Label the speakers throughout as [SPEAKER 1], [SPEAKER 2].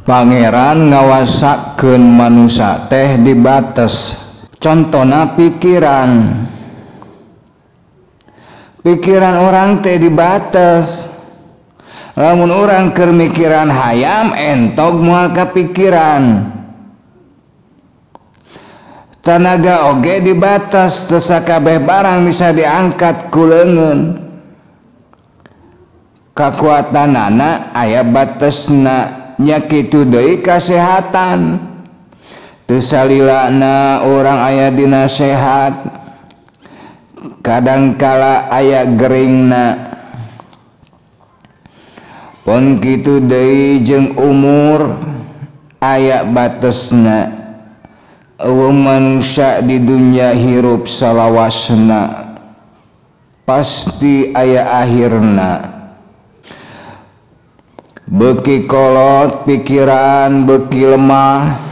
[SPEAKER 1] Pangeran ngawasakeun manusia teh dibates. Contona pikiran. Pikiran orang teh dibates. Lamun orang keur mikiran hayam entog moal kapikiran. Tanaga oge dibatas, teu sakabeh barang bisa diangkat ku leungeun. Kakuatanana aya batesna. Nya kitu deui kasehatan. Teu salilana urang aya dina sehat, kadangkala aya geringna. Pon kitu deui jeung umur aya batesna. Eueuh manusia di dunya hirup salawasna pasti aya akhirna. Beuki kolot pikiran, beuki lemah,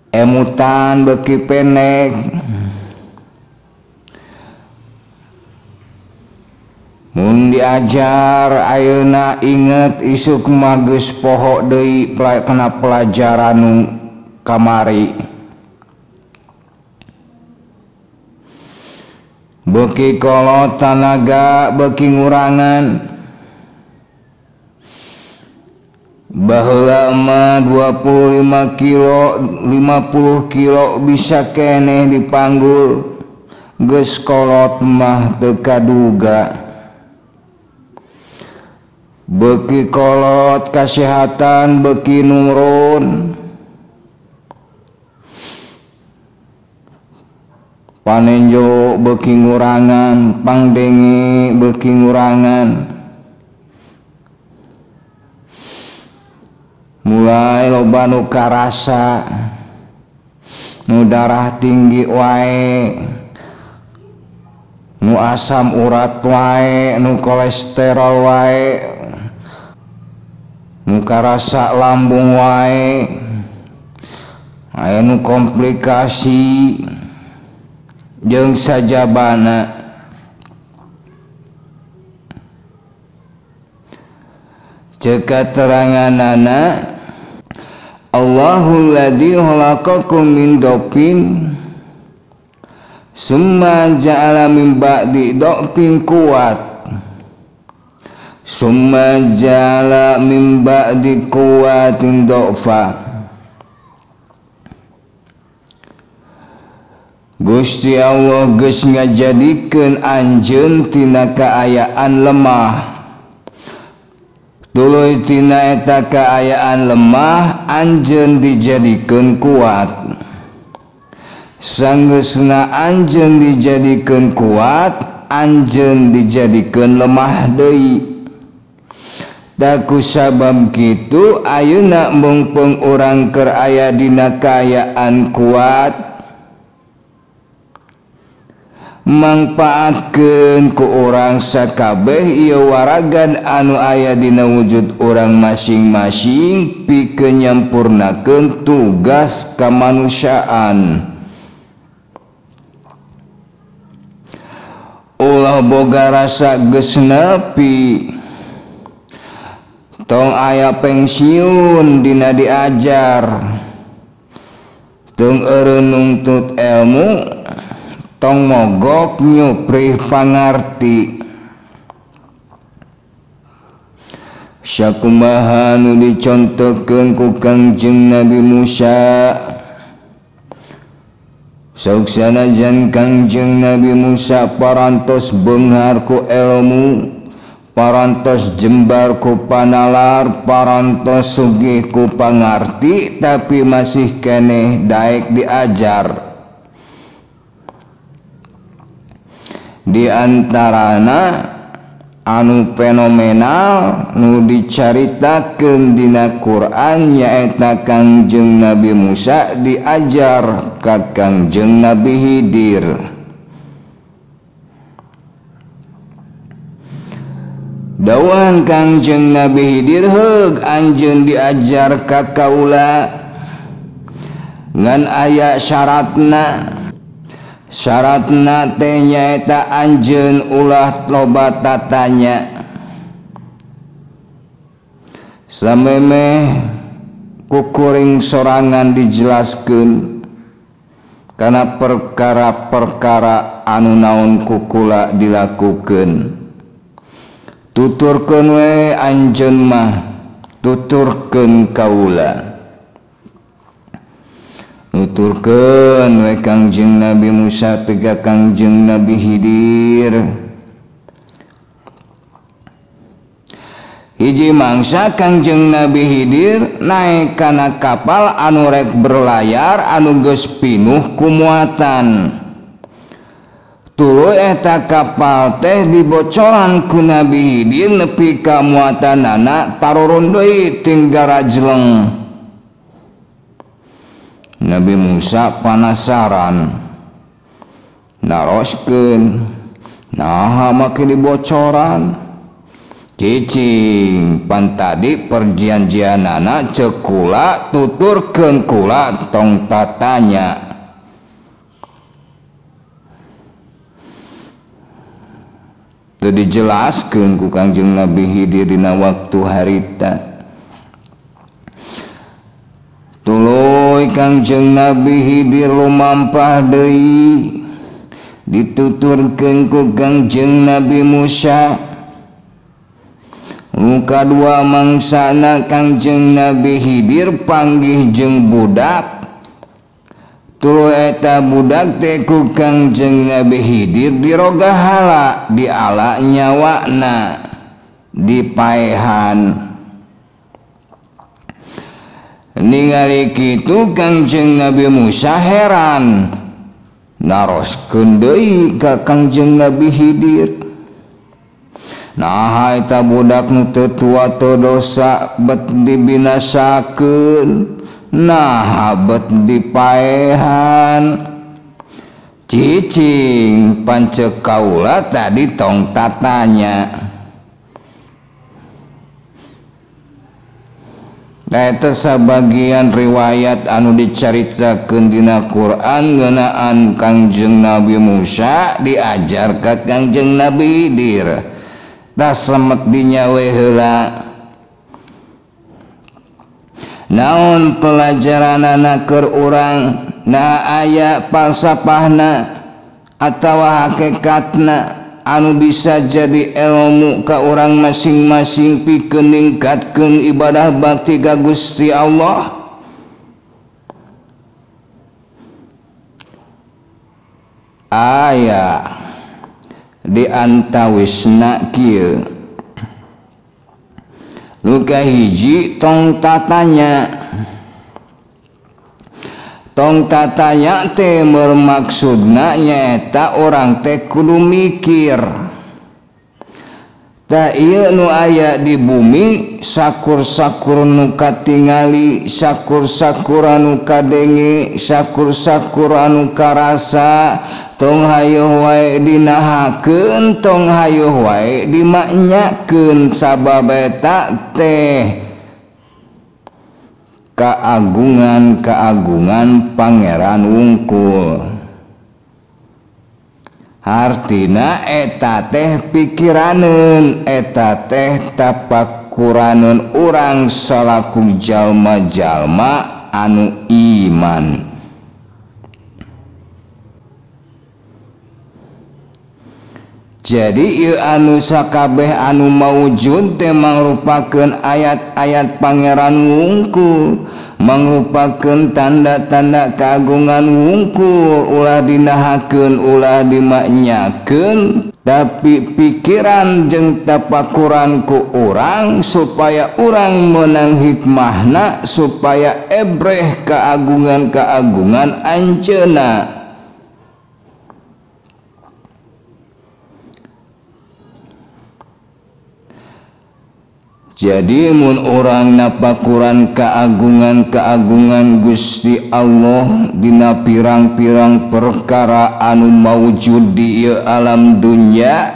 [SPEAKER 1] emutan beuki pendek. Mun diajar ayeuna inget isuk mah geus poho deui kana pelajaran nu kamari. Beuki kolot tanaga, beuki ngurangan. Baheula mah 25 kilo, 50 kilo bisa keneh dipanggul. Geus kolot mah teu kaduga. Beuki kolot kasehatan beuki nurun. Panenjo beuki ngurangan, pangdenge beuki ngurangan. Mulai loba nu karasa, nu darah tinggi wae, nu asam urat wae, nu kolesterol wae, nu karasa lambung wae, aya nu komplikasi jeung sajabana. Ceuk kateranganana, Allahul ladzi khalaqakum min dhafin summa ja'ala min ba'di dhafin quwwat summa ja'ala min ba'di quwwatin dha'fa. Gusti Allah geus ngajadikeun anjeun tina kaayaan lemah. Tuluy tina eta kaayaan lemah anjeun dijadikeun kuat. Sanggeusna anjeun dijadikeun kuat, anjeun dijadikeun lemah deui. Taku sabab kitu ayeuna mungpung urang keur aya dina kaayaan kuat, mangpaatkeun ku urang sakabeh ieu waragan anu aya dina wujud urang masing-masing pikeun nyampurnakeun tugas kamanusiaan. Ulah boga rasa geus nepi, tong aya pensiun dina diajar, tong eureun nungtut ilmu, tong mogok nyuprih pangarti. Sakumaha nu dicontohkeun ku Kangjeng Nabi Musa. Sok sanajan Kangjeng Nabi Musa parantos beunghar ku ilmu, parantos jembar ku panalar, parantos sugih ku pangarti, tapi masih keneh daek diajar. Di antarana anu fenomenal nu dicaritakeun dina Quran nyaeta Kangjeng Nabi Musa diajar ka Kangjeng Nabi Khidir. Dawan Kangjeng Nabi Khidir heug anjeun diajar ka kaula ngan aya syaratna. Syaratna teh nyaeta anjeun ulah loba tatanya. Samemeh ku kuring sorangan dijelaskeun kana perkara-perkara anu naon ku kula dilakukeun. Tuturkeun we anjeun mah, tuturkeun kaula. Nuturkeun we Kangjeng Nabi Musa teh ka Kangjeng Nabi Khidir. Hiji mangsa Kangjeng Nabi Khidir naek kana kapal anu rek berlayar anu geus pinuh ku muatan. Tuluy eta kapal teh dibocoran ku Nabi Khidir nepi ka muatanana tarurun deui tinggal rajleng. Nabi Musa panasaran, naroskeun, naha make dibocoran? Cicing pan tadi perjanjianana ceuk kula tuturkeun kula tong tatanya. Teu dijelaskeun ku Kangjeng Nabi Khidir dina waktu harita. Tuluy Kangjeng Nabi Khidir lumampah deui dituturkeun ku Kangjeng Nabi Musa. Nu kadua mangsana Kangjeng Nabi Khidir panggih jeung budak. Tuluy eta budak teh ku Kangjeng Nabi Khidir dirogahala, diala nyawana, dipaehan. Ningali kitu Kangjeng Nabi Musa heran, naroskeun deui ka Kangjeng Nabi Khidir. Naha eta budak nu teu tua teu dosa bet dibinasakeun, naha bet dipaehan? Cicing pancek kaula tadi tong tatanya. Eta sabagian riwayat anu dicaritakeun dina Quran ngeunaan Kangjeng Nabi Musa diajar ka Kangjeng Nabi Khidir. Tah semet dinya we heula. Naon pelajaranana keur urang? Nah aya falsafahna atawa hakikatna anu bisa jadi ilmu ka urang masing-masing pikeun ningkatkeun ibadah bakti ka Gusti Allah. Aya di antawisna kieu. Nu kahiji tong tatanya. Tong tatanya teh bermaksudna nyaeta orang teh kudu mikir. Tah ieu nu aya di bumi sakur-sakur nu katingali, sakur-sakur anu kadenge, sakur-sakur anu karasa, tong hayuh wae dinahakeun, tong hayuh wae dimaknyakeun, sabab eta teh keagungan-keagungan Pangeran wungkul. Hartina eta teh pikiraneun, eta teh tapakuraneun urang salaku jalma-jalma anu iman. Jadi ieu anu sakabeh anu maujud teh mangrupakeun ayat-ayat Pangeran wungkul, mangrupakeun tanda-tanda keagungan wungkul, ulah dinahakeun, ulah dimaknyakeun, tapi pikiran jeung tapakuran ku urang supaya urang menang hikmahna, supaya ebreh keagungan-keagungan anjeunna. Jadi mun urang napakuran keagungan-keagungan Gusti Allah dina pirang-pirang perkara anu maujud di ieu alam dunya,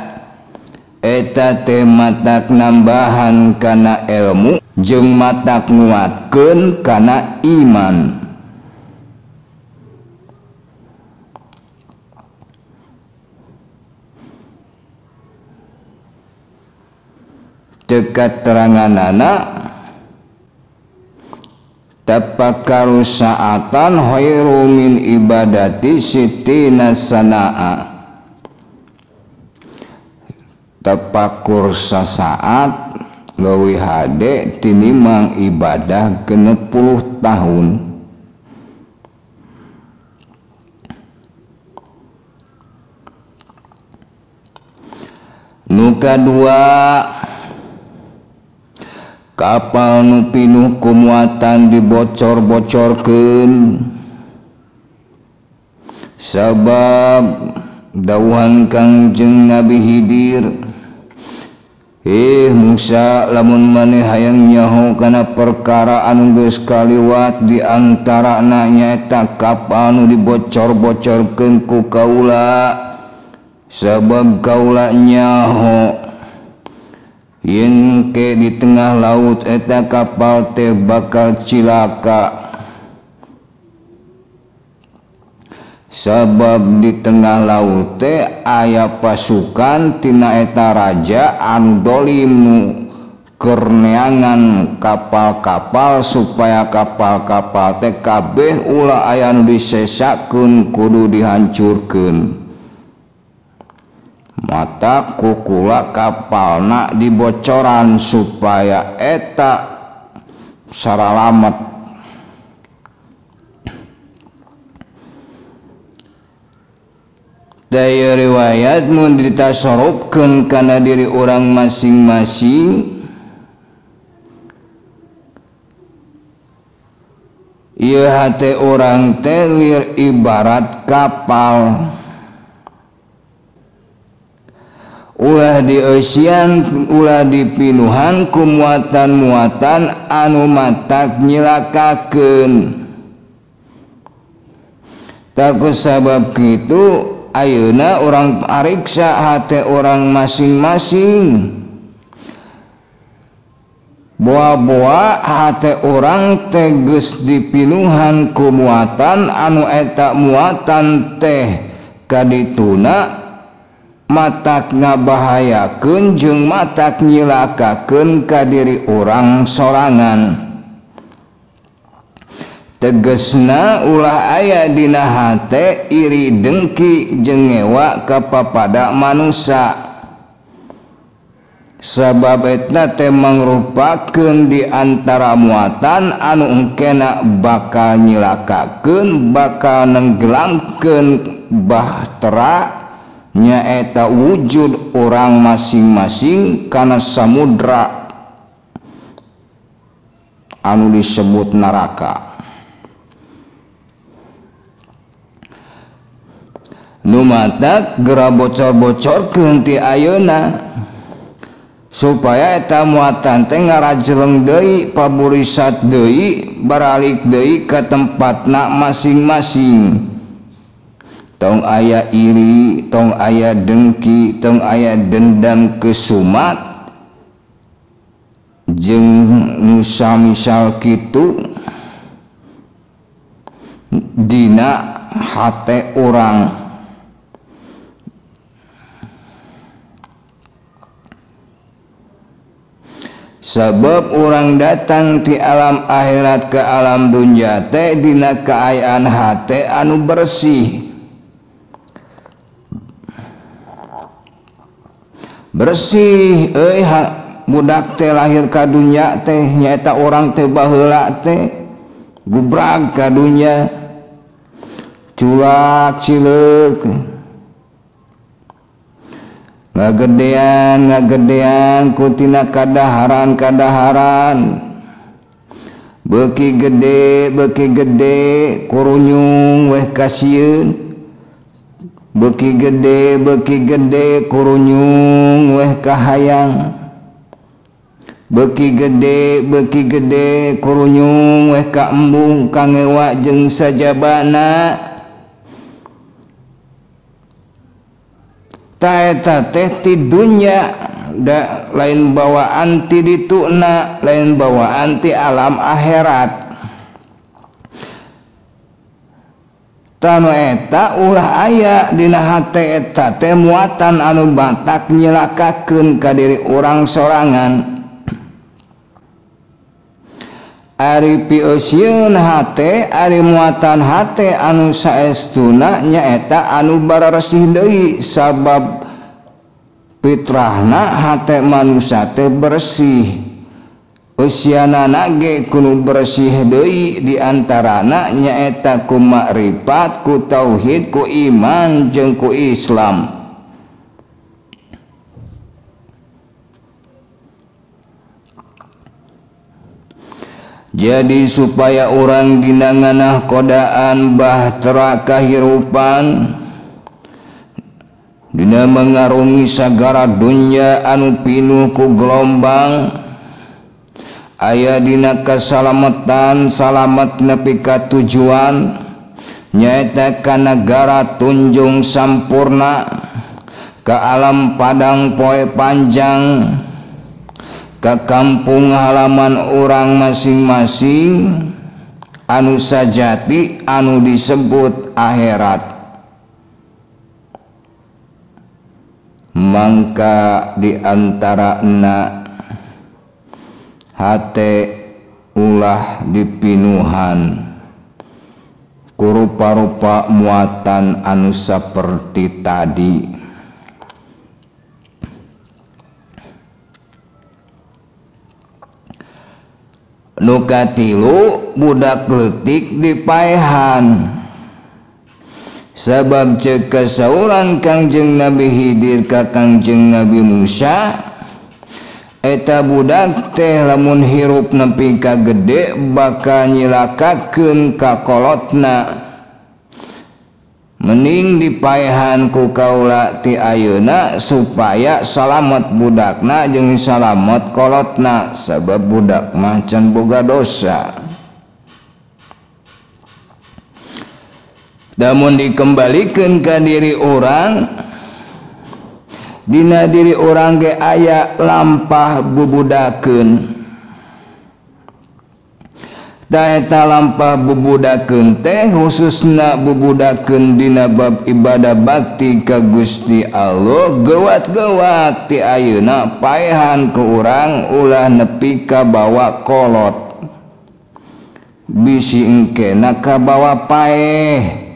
[SPEAKER 1] eta teh matak nambahan kana ilmu jeung matak nguatkeun kana iman. Cekat teranganana Tafakkaru sa'atan khairu min ibadati sittina sanaa. Tafakur sasaat leuwih hade tinimbang ibadah 60 tahun. Nu kadua, kapal nu pinuh ku muatan dibocor-bocorkeun sabab dawuhan Kangjeng Nabi Khidir, Musa, lamun maneh hayang nyaho kana perkara anu geus kaliwat di antarana nyaeta kapal nu dibocor-bocorkeun ku kaula, sabab kaula nyaho yen ke di tengah laut eta kapal teh bakal cilaka. Sabab di tengah laut teh aya pasukan tina eta raja anu dolim nu keur neangan kapal-kapal supaya kapal-kapal teh kabeh ulah aya nu disesakeun kudu dihancurkeun. Mata kukula kapalna dibocoran supaya eta saralamet. Daya riwayat mun ditasorupkeun kana diri urang masing-masing, ieu hate urang teh lir ibarat kapal. Ulah dieusian, ulah dipinuhan ku muatan-muatan anu matak nyilakakeun. Taku sabab kitu ayeuna urang pariksa hate urang masing-masing. Boa-boa hate urang teh geus dipinuhan ku muatan anu eta muatan teh kadituna matak ngabahayakeun jeung matak nyilakakeun ka diri urang sorangan. Tegesna ulah aya dina hate iri dengki jeung ngewa ka papada manusa, sabab eta teh mangrupakeun di antara muatan anu engkena bakal nyilakakeun, bakal nenggelamkeun bahtera nyaeta wujud orang masing-masing kana samudra anu disebut neraka. Nu matak geura bocor-bocorkeun ti ayeuna supaya eta muatan teh ngarajeleng deui, paburisat deui, baralik deui ka tempatna masing-masing. Tong aya iri, tong aya dengki, tong aya dendam kesumat jeung nu samisal kitu dina hate urang. Sebab urang datang ti alam akhirat ke alam dunya teh dina kaayaan hate anu bersih. Bersih euy budak teh lahir ka dunya teh nyaeta urang teh baheula teh gubrag ka dunya, culak cileuk, ngagedean ngagedean ku tina kadaharan-kadaharan, beuki gede kurunyung weh kasieun, beuki gede kurunyung weh kahayang, beuki gede kurunyung weh ka embung kangewa jeung sajabana. Ta eta teh ti dunya, da lain bawaan ti dituna, lain bawaan ti alam akhirat. Tanu eta ulah aya dina hate eta teh muatan anu batak nyilakakeun ka diri urang sorangan. Ari pieusieun hate, ari muatan hate anu saestuna nyaeta anu bararesih deui, sabab fitrahna hate manusia teh bersih. Usianana ge kudu bersih deui, di antarana nyaeta ku makrifat, ku tauhid, ku iman jeung ku Islam. Jadi supaya orang dina nganah kodaan bahtera kahirupan, dina mengarungi sagara dunya anu pinuh ku gelombang, aya dina keselamatan, salamet nepi ka tujuan, nyaeta ka nagara tunjung sampurna, ka alam padang poe panjang, ke kampung halaman orang masing-masing anu sajati anu disebut akhirat. Mangka diantara na hate ulah dipinuhan ku rupa-rupa muatan anu saperti tadi. Nu katilu, budak leutik dipaehan. Sabab ceuk kasauran Kangjeng Nabi Khidir ka Kangjeng Nabi Musa, eta budak teh lamun hirup nepi ka gede bakal nyilakakeun ka kolotna. Mending dipaehan ku kaula ti ayeuna supaya salamet budakna jeung salamet kolotna, sabab budak mah can boga dosa. Lamun dikembalikeun ka diri urang, dina diri urang ge aya lampah bubudakeun. Ta eta lampah bubudakeun teh khususna bubudakeun dina bab ibadah bakti ka Gusti Allah, gewat-gewat ti ayeuna paehan ku urang ulah nepi ka bawa kolot, bisi engkena ka bawa paeh.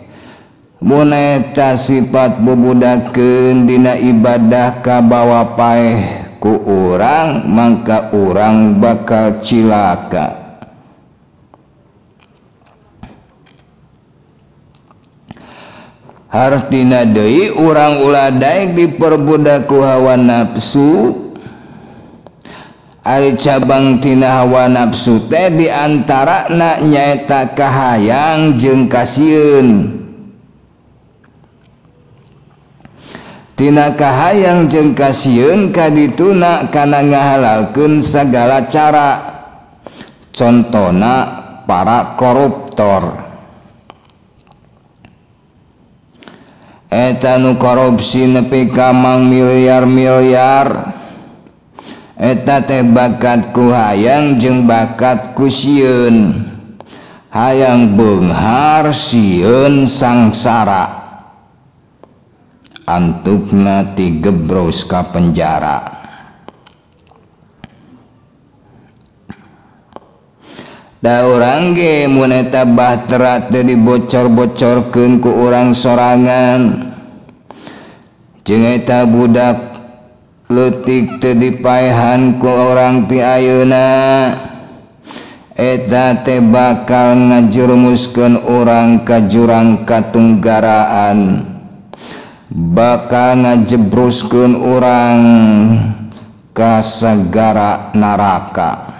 [SPEAKER 1] Mun eta sifat bubudakeun dina ibadah ka bawa paeh ku urang, mangka urang bakal cilaka. Hartina deui urang ulah daek diperbudak ku hawa nafsu. Ari cabang tina hawa nafsu teh diantarana nyaeta kahayang jeung kasieun. Tina kahayang jeung kasieun kadituna kana ngahalalkeun sagala cara, contona para koruptor. Eta nu korupsi nepi ka mang miliar-miliar, eta teh bakat ku hayang jeung bakat ku sieun. Hayang beunghar, sieun sangsara, antukna tigebros ka penjara. Da urang ge mun eta bahtera teu dibocor-bocorkeun ku urang sorangan, jeung eta budak leutik teu dipaehan ku urang ti ayeuna, eta teh bakal ngajerumuskeun urang ka jurang katunggaraan, bakal ngajebruskeun urang ka sagara naraka.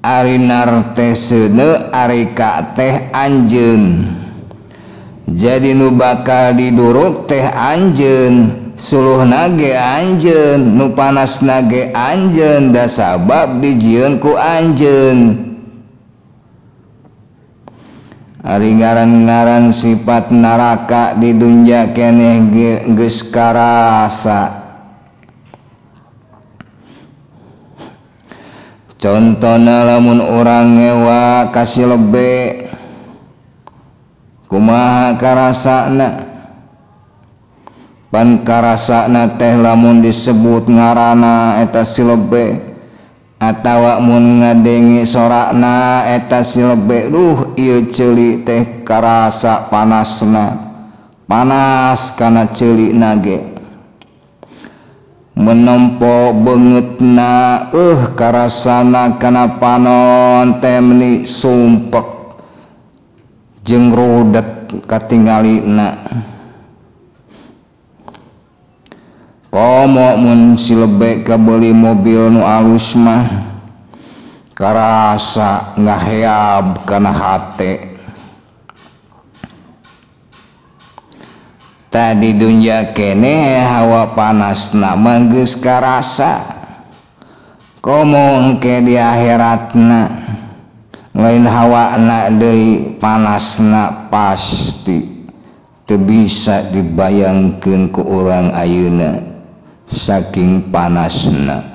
[SPEAKER 1] Ari nar teh seuneu, ari ka teh anjeun. Jadi nu bakal diduruk teh anjeun, suluhna ge anjeun, nu panasna ge anjeun, da sabab dijieun ku anjeun. Ari ngaran-ngaran sifat neraka di dunya keneh geus karasa. Contona lamun urang ngewa kasih lebe, kumaha karasana? Pan karasana teh lamun disebut ngarana eta si lebe, Atawa mun ngadenge sorakna eta si lebe, duh ieu ceuli teh karasa panasna, panas kana ceulina ge. Menempo beungeutna karasana kana panon teh meuni sumpek jeung rudet katingalina. Komo mun si lebe kabeuli mobil nu alus mah karasa ngaheab kana hate. Tadi dunya keneh hawa panasna mah geus karasa, komo engke di akhiratna lain hawana deui panasna pasti teu bisa dibayangkeun ku urang ayeuna saking panasna.